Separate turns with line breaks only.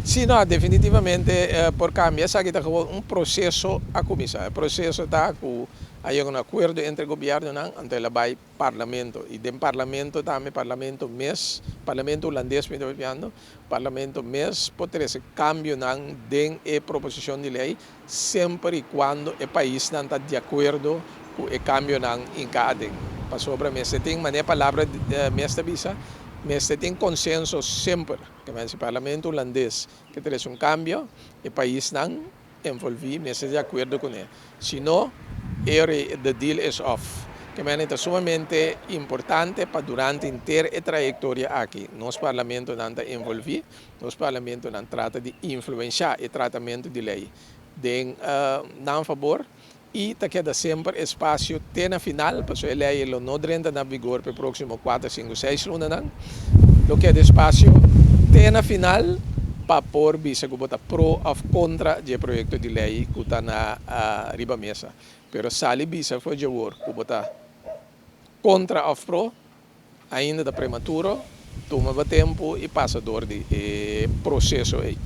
Si, no, definitivamente por kambia. Esaki ta gewoon un proseso a kuminsá. E proseso ta ku a yega un akuerdo entre gobièrnunan, anto el a bai parlamento. I den parlamento tambe, parlamento mes, parlamento hulandes mi ta papiando, parlamento mes por trese kambionan den e proposishon di lei, semper i kuando e paisnan ta di akuerdo ku e kambionan hinká aden. Pasobra mester tin, manera e palabra mes ta bisa, mester tin konsenso semper. Ke men si parlamento hulandes ke trese un kambio, e paisnan envolví mester di akuerdo kuné. Si no, e the deal is off. Ke men ta sumamente importante pa durante henter e trayektoria aki nos parlamentonan ta envolví, nos parlamentonan trata di influenshá e tratamentu di lei den nan fabor i ta keda semper espasio te na final, pasobra e lei lo no drenta na vigor pa e próksimo kuater, sinku, seis lunanan. Lo keda espasio te na final pa por bisa ku bo ta pro òf kontra di e proyekto di lei ku ta na riba mesa. Pero sali bisa for dje awor ku bo ta kontra òf pro ainda ta prematuro, tuma bo tempu i pasa dor di e proseso ei.